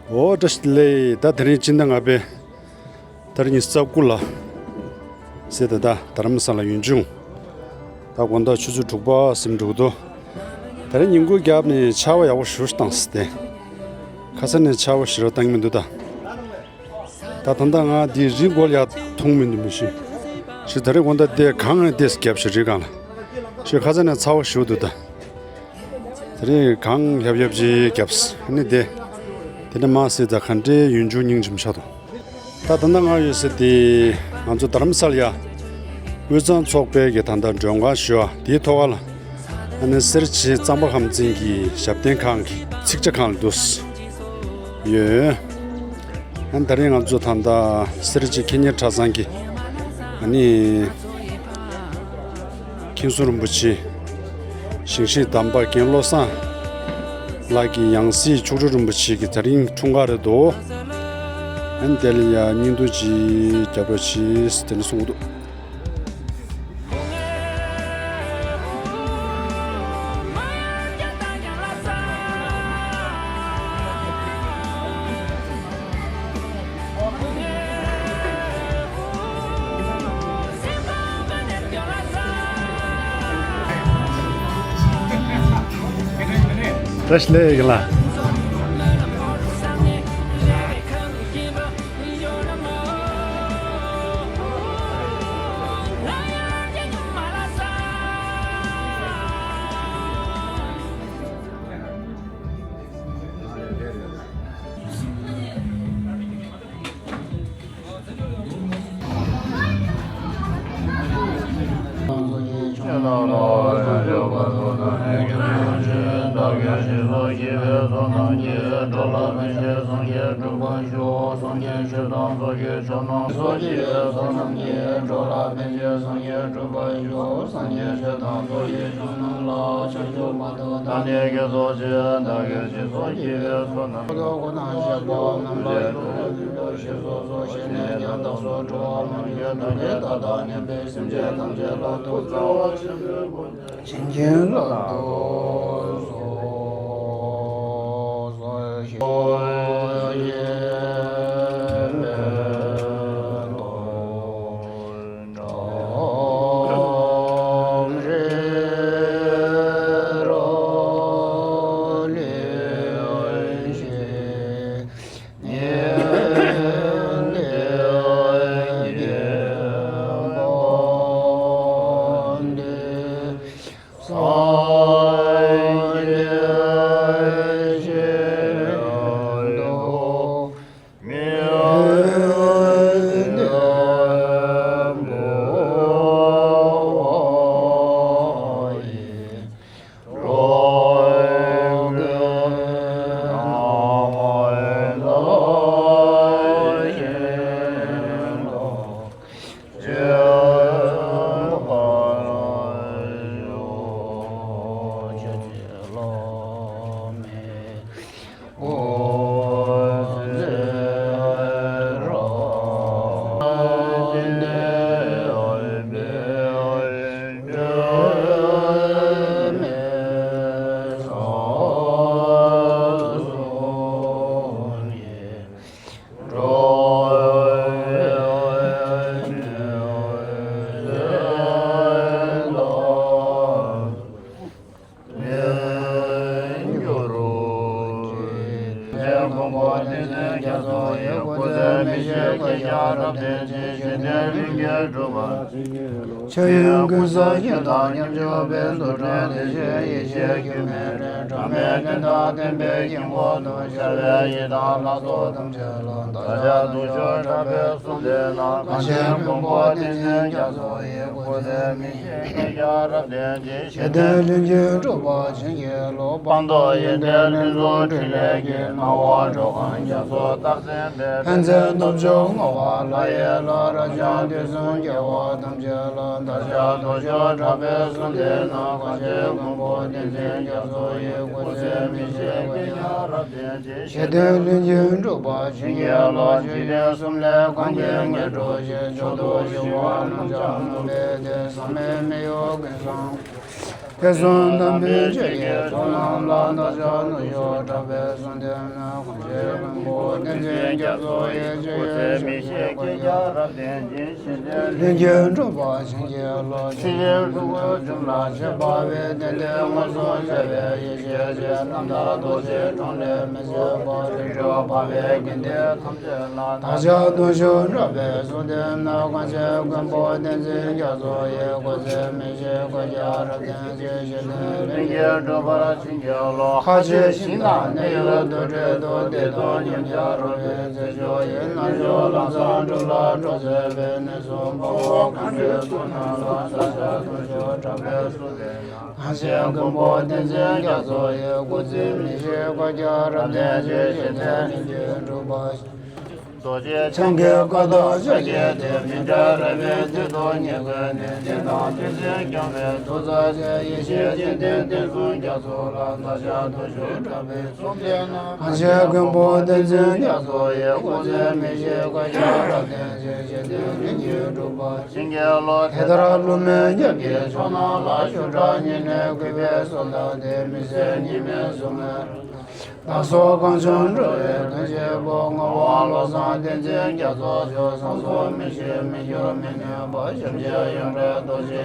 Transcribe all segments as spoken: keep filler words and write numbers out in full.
འོ་བཀྲ་ཤིས་བདེ་ལེགས། ད་དེ་རིང་སྤྱི་ཟླ་ལྔ་པའི་ཏ་རིག་ཉི་ཤུ་རྩ་དགུ་ལ་ཟེར་ད་ད་རྡ་རམ་ས་ལ་ཡུལ་ལྗོངས། ད་དགོང་དག་ཆུ་ཚོད་དྲུག་པ་ཟིན་འགྲོ་གི་འདུག་ད་རིང་ཉིན་གུང་རྒྱབ་ནས་ཆར་པ་ཡག་པོ་ཞེ་པོ་ཞིག་བཏང་སོང་སྟེ། ཁ་སང་ནས་ཆར་པ་ཞེ་དྲག་བཏང་གི་མི་འདུག་ད། ད་ད་ལྟ་ང་འདི་རི་མགོ་ལ་ཡར་མཐོང་མི་འདུག་མི་ཤེས། ཞེས་ད་རེས་དགོང་དག་དེ་གངས་ནས་དེ་བརྒྱབ་ཤག་རི་སྒང་ལ། ཞེས་ཁ་སང་ནས་ཚ་བ་ཞེ་པོ་འདུག་ད། དེ་རིང་གངས་ཡབ་ཡབ་ཅིག་བརྒྱབ་སོང་། ཨ་ནི་དེ། དེ་ནས་མར་སྲིད་ད་ག་འདྲའི་ཡུལ་ལྗོངས་སྙིང་རྗེ་མོ་ཆགས་འདུག་ད་ད་ལྟ་ང་ཡོད་ས་དེ། ང་ཚོ་རྡ་རམ་ས་ལ་ཡ། དབུས་གཙང་ཚོགས་པའི་གི་ད་ལྟ་མགྲོན་ཁང་ཞུ་བ་དེའི་ཐོག་ཁ་ལ། ཨ་ནི་སེར་བྱེས་གཙང་པ་ཁམས་ཚན་གྱི་ཞབས་བརྟན་ཁང་གི་ཚིག་ཇ་ཁང་ལ་འདུག་ཡོད། ཨ་ནི་ད་རིང་ང་ཚོ་ད་ལྟ་སེར་བྱེས་ཁེ་གཉེར་གྲྭ་ཚང་གི་ཨ་ནི་མཁན་ཟུར་རིན་པོ་ཆེ་ཞིང་གཤེགས་དམ་པ་རྒན་བློ་བཟང་ལགས་ཀྱི་ཡང་སྲིད་མཆོག་སྤྲུལ་རིན་པོ་ཆེ་གི་ད་རིང་འཁྲུངས་སྐར་རེད་འདུག་ཨ་ནི་དེ་ལ་ཡ་བརྙན་ཐུང་ཅིག་རྒྱབ་རོགས་བྱེད་ཟེར་དེ་ནས་གསུངས་འདུག་བཀྲ་ཤིས་བདེ་ལེགས་ལགས། ཆོས་ཡོན་ཀུན་བསགས་ཤིང་དང་ཉམས་སྤྱོད་པའི་རྫུ་འཕྲུལ་དེ་བཞིན་ཡེ་ཤེས་ཀྱི་མེ་རི་དྲི་མེད་ལྡན་དང་ལྡན་པའི་དཀྱིལ་འཁོར་དུ་ཤར་བའི་ཡི་དམ་ལྷ་ཚོགས་ཐམས་ཅད་ལ་བདག་ཅག་ཐུགས་མཆོག་དྲག་པོས་གསོལ་འདེབས་ན། གང་ཕྱིར་མགོན་པོ་ཏིང་འཛིན་རྒྱ་མཚོ་ཡི་སྐུ་ཚེ་མི་ཤིགས་པའི་ཤེས་རབ་ལྡན་གྱི་ཞི་བདེའི་ལྷུན་གྱིས་གྲུབ་པ་བྱིན་གྱིས་རློབས། སྤངས་རྟོགས་ཡོན་ཏན་ལྷུན་གྲུབ་ཕྲིན་ལས་ཀྱི་སྣང་བ་འཕྲོག་མཁན་རྒྱ་མཚོ་རྟག་འཛིན་པའི་ཕན་མཛད་སྟོབས་བཅུ་མངའ་བ་ལྷ་ཡི་ལྷ་རབ་འབྱམས་དུས་གསུམ་རྒྱལ་བ་ཐམས་ཅད་ལ་བདག་ཅག་ཐུགས་མཆོག་དྲག་པོས་གསོལ་འདེབས་ན། གང་ཕྱིར་མགོན་པོ་ཏིང་འཛིན་རྒྱ་མཚོ་ཡི་སྐུ་ཚེ་མི་ཤིགས་པའི་ཤེས་རབ་ལྡན་གྱི་ཞི་བདེའི་ལྷུན་གྱིས་གྲུབ་པ་བྱིན་གྱིས་རློབས། འཇིག་རྟེན་གསུམ་ལས་གང་གིས་ངེས་འགྲོ་ཞིང་། མཆོག་ཏུ་གྱུར་པ་རྣམས་ཀྱང་ནོངས་པའི་དེད། ཟག་མེད་མི་གཡོ་ཀུན་བཟང་དེད་གསུམ་དམ་པའི་ཆོས་ཀྱི་ཚོགས་རྣམས་ལ་བདག་ཅག་ཐུགས་མཆོག་དྲག་པོས་གསོལ་འདེབས་ན། གང་ཕྱིར་མགོན་པོ་ བསྟན་འཛིན་རྒྱ་མཚོ་ཡི་ཆོས་ཡོད་མི་ཤེས་ཀྱི་རྒྱལ་རབས་བསྟན་འཛིན། ལྷུན་གྱིས་གྲུབ་པ་བྱིན་གྱིས་རློབ། ཕྱི་ཡི་འཁྲུལ་འཁོར་འཇོམས་ལ་མཆོད་པ་འབུལ། བདེན་དོན་མངོན་སུམ་བྱེད་པའི་ཡེ་ཤེས་ཆེ། རྣམ་དག་རྡོ་རྗེ་གྲོང་ལས་མི་བཟོད་པ། རིགས་དྲུག་འཕགས་པའི་དགེ་འདུན་ཐམས་ཅད་ལ། བདག་ཅག་དུང་ཞུ་གྲགས་པའི་གསུང་བསྟན་ན། གངས་ཅན་མགོན་པོ་བསྟན་འཛིན་རྒྱ་མཚོ་ཡི། སྐུ་ཚེ་མི་ཤིགས་ཀྱི་རྒྱལ་རབས་བསྟན་འཛིན། ཞི་བདེ་ལྷུན་གྱིས་གྲུབ་པར་བྱིན་གྱིས་རློབས། ཁ་ཆེ་ཞིང་དང་གནས་ཡུལ་དུ་འབྲེལ་དུ། བདེ་སྟོང་ཉིད་ཀྱང་རབ་པའི་རྩེ་མཆོག་ཡིན། རྣལ་འབྱོར་ལམ་བཟང་སྒྲུབ་ལ་སྤྲོ་མཛད་པའི། ནད་གསུམ་ཕོ་བོ་གང་གི་ཚོགས་རྣམས་ལ། བདག་ཅག་དུང་ཞུ་གྲགས་པའི་གསུང་བསྟན་ན། གངས་ཅན་མགོན་པོ་བསྟན་འཛིན་རྒྱ་མཚོ་ཡི། སྐུ་ཚེ་མི་ཤིགས་ཀྱི་རྒྱལ་རབས་བསྟན་འཛིན། ཞི་བདེ་ལྷུན་གྱིས་གྲུབ་པ། རྡོ་རྗེ་འཆང་གི་བཀའ་དང་ཕྱག་རྒྱའི་དེད། མི་འབྲལ་རབ་དབྱེ་བདེ་སྟོང་ཉིད་ཀྱི་གནས། བསྟན་དང་བསྟན་འཛིན་སྐྱོང་བའི་ཐུགས་རྩལ་ཆེ། ཡེ་ཤེས་སྤྱན་ལྡན་བསྟན་སྲུང་རྒྱ་མཚོ་ལ། བདག་ཅག་དུང་ཞུ་གྲགས་པའི་གསུང་བསྟན་ན། གངས་ཅན་མགོན་པོ་བསྟན་འཛིན་རྒྱ་མཚོ་ཡི། སྐུ་ཚེ་མི་ཤིགས་ཀྱི་རྒྱལ་རབས་བསྟན་འཛིན། ཞི་བདེ་ལྷུན་གྱིས་གྲུབ་པ་བྱིན་གྱིས་རློབས། དེ་ལྟར་ཀླུ་མོའི་ཉམས་ཀྱི་ཕྱོགས་རྣམས་ལ། ཤུགས་དྲག་ཉེ་གནས་གུས་པས་གསོལ་བ་འདེབས། མི་ཟད་གཉིས་མེད་གཟུངས་སྔགས། བདག་སོགས་གང་བྱུང་འགྲོ་བའི་དོན་བྱེད་པོ། ངག་དབང་བློ་བཟང་བསྟན་འཛིན་རྒྱ་མཚོ་མཆོག། བསམ་སོགས་མི་ཤེས་མི་འགྱུར་མི་གནས་པ། ཞབས་ཕྱི་ཡོངས་གྲགས་རྡོ་རྗེ།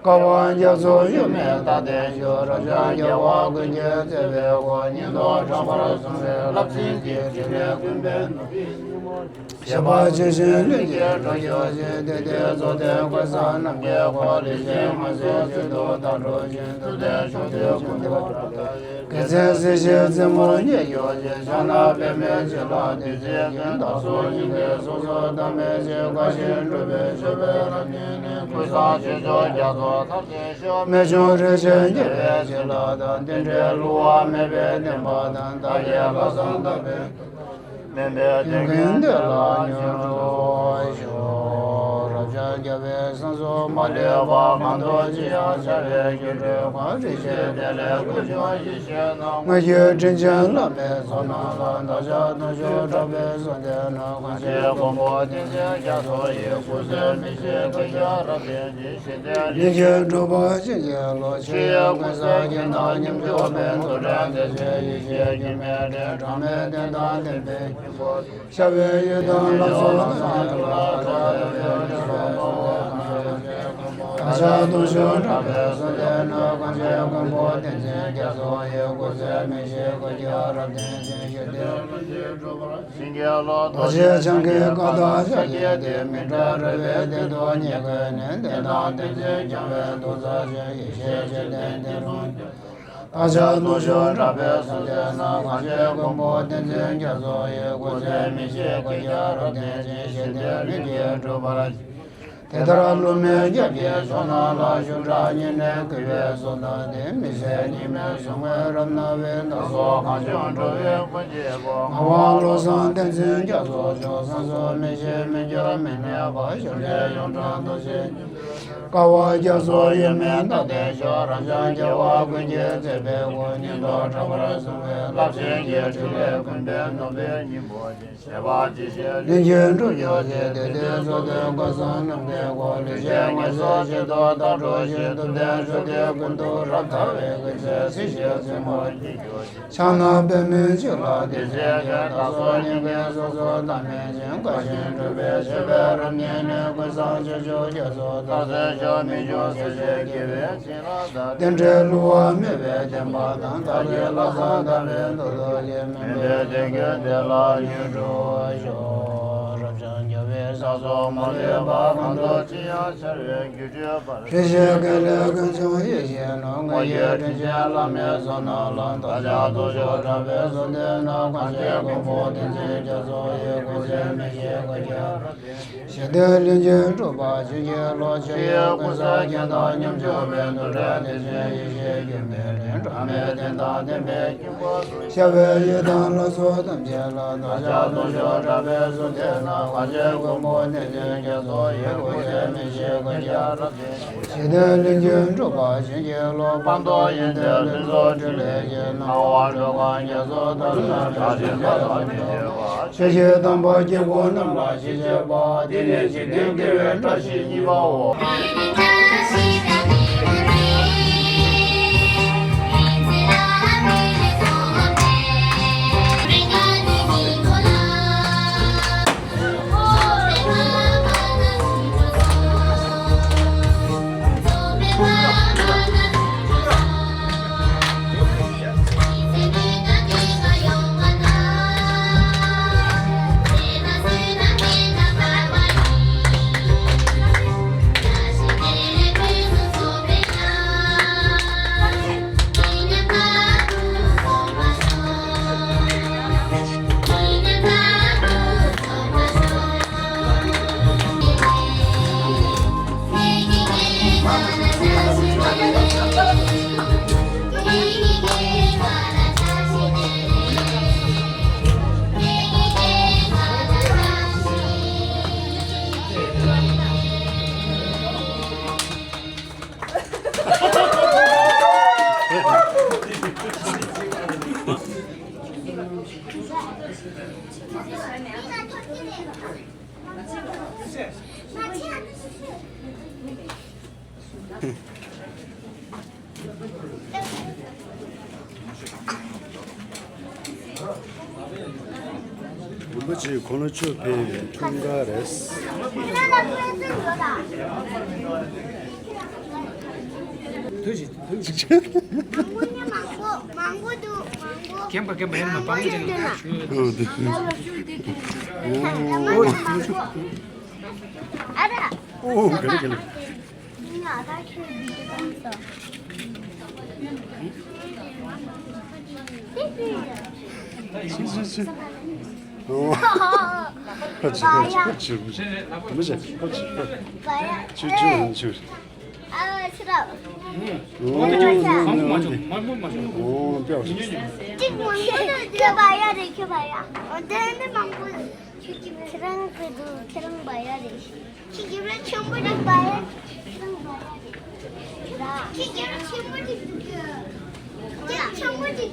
བཀའ་དབང་རྒྱ་མཚོ་ཡུམ་མེད་རྟག་བརྟན་མཆོག། རབ་འབྱམས་རྒྱལ་བ་ཀུན་གྱི་བརྩེ་བའི་སྒོ། ཉིན་ཐོ་དྲངས་པར་བཟུང་བའི་རླབས་ཆེན་གྱི་ཕྲིན་ལས་ཀུན་པས་ནོར་བུའི་སྙིང་པོ། བཞད་པ་ཇི་བཞིན་ལྷུན་གྱིས་གྲུབ་གྱུར་ཅིག། དེ་ལྟའི་རྫོགས་ལྡན་ཀུན་བཟང་རྣམས་ཀྱི་སྐུ། ལུས་ཅན་ངན་སོང་གཅིག་ཏུ་བདག་འགྲོ་ཞིང་། ཐུབ་བསྟན་མཆོག་ཐུན་ཀུན་ཏུ་བགྲོད་ལྟ་བའི། དགེ་མཚན་གཟི་བརྗིད་རྩེ་མོར་བརྙེས་གྱུར་ཅིག། ཕྱག་ན་པདྨོའི་བྱིན་རླབས་བདུད་རྩིའི་རྒྱུན། བདག་སོགས་སྙིང་གའི་གཟུགས་སུ་དམ་པའི་ཆོས། དགའ་བཞིན་སྒྲུབ་པའི་མཆོད་པའི་རབ་བརྙེས་ནས། ཀུན་བཟང་ཆོས་མཆོག་རྒྱ་མཚོ་མཐར་ཕྱིན་ཤོག། རྨད་བྱུང་རིན་ཆེན་རྒྱལ་བའི་བྱིན་རླབས་དང་། རྟེན་འབྲེལ་བསླུ་བ་མེད་པའི་བདེན་པ་དང་། བདག་གི་ལྷག་བསམ་དག་པའི། དམན་པའི་དོན་ཀུན་འདི་ལ་མྱུར་འགྲུབ་ཤོག། རབ་འབྱམས་རྒྱལ་བའི་གསང་གསུམ་མ་ལུས་པ། གང་ཐོབ་ཅི་ཡང་འཆར་བའི་སྒྱུ་འཕྲུལ་གང་། རིག་བྱེད་བདེ་ལེགས་ཀུན་འབྱུང་ཡེ་ཤེས་སྣང་། དངོས་བརྒྱུད་དྲིན་ཅན་བླ་མའི་ཚོགས་རྣམས་ལ། བདག་ཅག་དུང་ཞུ་གྲགས་པའི་གསུང་བསྟན་ན། གངས་ཅན་མགོན་པོ་བསྟན་འཛིན་རྒྱ་མཚོ་ཡི། སྐུ་ཚེ་མི་ཤིགས་ཀྱི་རྒྱལ་རབས་བསྟན་འཛིན། ལྷུན་གྱིས་གྲུབ་པ་བྱིན་གྱིས་རློབས། ཆོས་དབྱིངས་ཀུན་བཟང་རྒྱན་དང་ཉམས་སྦྱོར་བས། ཐུགས་དྲན་དེ་ཚེ་ཡེ་ཤེས་སྒྱུ་མའི་གདན། གྲངས་མེད་བསྟན་དང་བསྟན་པའི་སྐྱེས་བུ། ཤ་བའི་ཡི་དམ་ལ་སོགས་དང་། བདག་ཅག་དུང་ཞུ་གྲགས་པའི་གསུང་བསྟན་ན། གངས་ཅན་མགོན་པོ་བསྟན་འཛིན་རྒྱ་མཚོ་ཡི། སྐུ་ཚེ་མི་ཤིགས་ཀྱི་རྒྱལ་རབས་བསྟན་འཛིན། ཞི་བདེ་ལྷུན་གྱིས་གྲུབ་པར། རྡོ་རྗེ་འཆང་གི་བཀའ་དང་ཕྱག་རྒྱའི་དེད། མི་འབྲལ་རབ་དབྱེ་བདེ་སྟོང་ཉིད་ཀྱི་གནས། བསྟན་དང་བསྟན་འཛིན་སྐྱོང་བའི་ཐུགས་རྩལ་ཆེ། ཡེ་ཤེས་སྤྱན་ལྡན་བསྟན་སྲུང་རྒྱ། བདག་ཅག་དུང་ཞུ་གྲགས་པའི་གསུང་བསྟན་ན། གངས་ཅན་མགོན་པོ་བསྟན་འཛིན་རྒྱ་མཚོ་ཡི། སྐུ་ཚེ་མི་ཤིགས་ཀྱི་རྒྱལ་རབས་བསྟན་འཛིན། ཞི་བདེ་ལྷུན་གྱིས་གྲུབ་པར། དེ་ལྟར་ཀླུ་མོའི་ཉམས་ཀྱི་ཕྱོགས་རྣམས་ལ། ཤུགས་དྲག་ཉེ་གནས་གུས་པས་གསོལ་བ་འདེབས། མི་ཟད་གཉིས་མེད་གཟུངས་སྔགས་རབ་གནང་བའི། བདག་སོགས་གང་བྱུང་འགྲོ་བའི་མགོན་སྐྱེས་པོ། ངག་དབང་བློ་བཟང་བསྟན་འཛིན་རྒྱ་མཚོ་མཆོག། གསང་གསུམ་མི་ཤིགས་མི་འགྱུར་མི་གནས་པ། ཞབས་ཕྱི་ཡོངས་གྲགས་རྡོ་རྗེ། བཀའ་དབང་རྒྱ་མཚོ་ཡུམ་མེད་རྟག་བརྟན་མཆོག། རབ་འབྱམས་རྒྱལ་བ་ཀུན་གྱི་བརྩེ་བའི་སྒོ། ཉིན་ཐོ་དྲངས་པར་བཟུང་བའི་རླབས་ཆེན་གྱི་ཕྲིན་ལས་ཀུན་པས་ནོར་བུའི་སྙིང་པོ་ཅན། བཞད་པ་ཇི་བཞིན་ལྷུན་གྱིས་གྲུབ་གྱུར་ཅིག། དེ་ལྟའི་རྫོགས་ལྡན་ཀུན་བཟང་རྣམས་ཀྱི་སྐུ། ལུས་ཅན་ངན་སོང་གཅིག་ཏུ་བདག་འགྲོ་ཞིང་། ཐུབ་བསྟན་མཆོག་ཐུན་ཀུན་ཏུ་རབ་དར་བའི། ཀུན་གསལ་གཟི་བརྗིད་རྩེ་མོར་བརྙེས་གྱུར་ཅིག། ཕྱག་ན་པདྨོའི་བྱིན་རླབས་བདུད་རྩིའི་རྒྱན། བདག་སོགས་སྙིང་གའི་གཟུགས་སུ་དམ་པའི་ཆོས། དགའ་བཞིན་སྒྲུབ་པའི་མཆོད་པའི་རབ་བརྙེས་ནས། ཀུན་བཟང་ཆོས་མཆོག་རྒྱ་མཚོ་མཐར་སོན་ཤོག། མི་འབྱུང་སྲིད་ཞིའི་སྐྱེ་བོའི་བྱིན་རླབས་དང་། རྟེན་འབྲེལ་བསླུ་བ་མེད་པའི་བདེན་པ་དང་། བདག་གི་ལྷག་བསམ་དག་པའི་མདོ་སྡུད་ཀྱི། དམན་པའི་དོན་ཀུན་འདི་ལ་མྱུར་འགྲུབ་ཤོག། རབ་འབྱམས་རྒྱལ་བའི་གསང་གསུམ་མ་ལུས་པ། གང་ཐོབ་ཅི་ཡང་འཆར་བའི་སྒྱུ་འཕྲུལ་པ། རིན་ཆེན་དགེ་ལེགས་ཀུན་འབྱུང་ཡེ་ཤེས་ནོར། དངོས་བརྒྱུད་དྲིན་ཅན་བླ་མའི་ཚོགས་རྣམས་ལ། བདག་ཅག་དུང་ཞུ་གྲགས་པའི་གསུང་བསྟན་ན། གངས་ཅན་མགོན་པོ་བསྟན་འཛིན་རྒྱ་མཚོ་ཡི། སྐུ་ཚེ་མི་ཤིགས་ཀྱི་རྒྱལ་རབས་བསྟན། ཞི་བདེ་ལྷུན་གྱིས་གྲུབ་པ་བྱིན་གྱིས་རློབས། ཆོས་དབྱིངས་ཀུན་གསལ་རྒྱན་དང་ཉམས་སྦྱོར་བས། ཐུགས་དྲན་དེ་བཞིན་ཡེ་ཤེས་སྒྱུ་མའི་གདན། གྲངས་མེད་བསྟན་དང་བསྟན་པའི། ཤ་བའི་ཡི་དམ་ལ་སོགས་ཐམས་ཅད་ལ། བདག་ཅག་དུང་ཞུ་གྲགས་པའི་གསུང་བསྟན་ན། གངས་ཅན་མགོན་པོ་བསྟན་འཛིན་རྒྱ་མཚོ་ཡི། སྐུ་ཚེ་མི་ཤིགས་ཀྱི་རྒྱལ་རབས་བསྟན། ཞི་བདེ་ལྷུན་གྱིས་གྲུབ་པ་བྱིན་གྱིས་རློབས། སྤངས་རྟོགས་ཡོན་ཏན་ལྷུན་རྫོགས་ཕྲིན་ལས་ཀྱི། སྣང་བ་འགྲོ་གང་རྒྱ་མཚོ་ལྟར། ཆོས་ཀྱི་དམ་པ་སྐྱེ་བོ་རྣམས་ལ་ཞི་བྱེད་པ། འདི་ནི་འཇིག་རྟེན་དགེ་བའི་བཀྲ་ཤིས་གཉིས་པའོ། རིན་པོ་ཆེ་ཁོང་ལ་ཆོས་ཕེབས་པའི་འཁྲུངས་སྐར་རེད། ཐུགས་རྗེ་ཆེ། མང་པོ་འདུག་མང་པོ། རྒན་པ་རྒན་པ་ཡིན་ན་མང་པོ་ཅིག་འདུག་ཨ་འདུག་ཨ་ར། ཨོ་ག་རེ་ག་རེ། ཨོ། ཁ་ཆེ་ཁ་ཆེ་ཁ་ཆེ། མི་ཆེ་ཁ་ཆེ་ཁ་ཆེ། ཆུ་ཆུ་ཆུ། ཨ་ཆུ་ར། ཨོ་ནི་ནི་ནི། ཨོ་ཏེ་བ་ཞིག་གཅིག་མང་པོ་འདུག་ཁྱོད་བ་ཡ་རེད་ཁྱོད་བ་ཡ། ཨོ་ཏེ་ནི་མང་པོ་འདུག་ཁྱོད་ཀྱི་ཁྱེད་རང་གི་འདུག་ཁྱེད་རང་བ་ཡ་རེད། ཁྱི་རྒྱབ་ལ་ཆེན་པོ་ཅིག་བ་ཡ། ཁྱི་རྒྱབ་ལ་ཆེན་པོ་ཅིག་འདུག་ཁྱི་ཆེན་པོ་ཅིག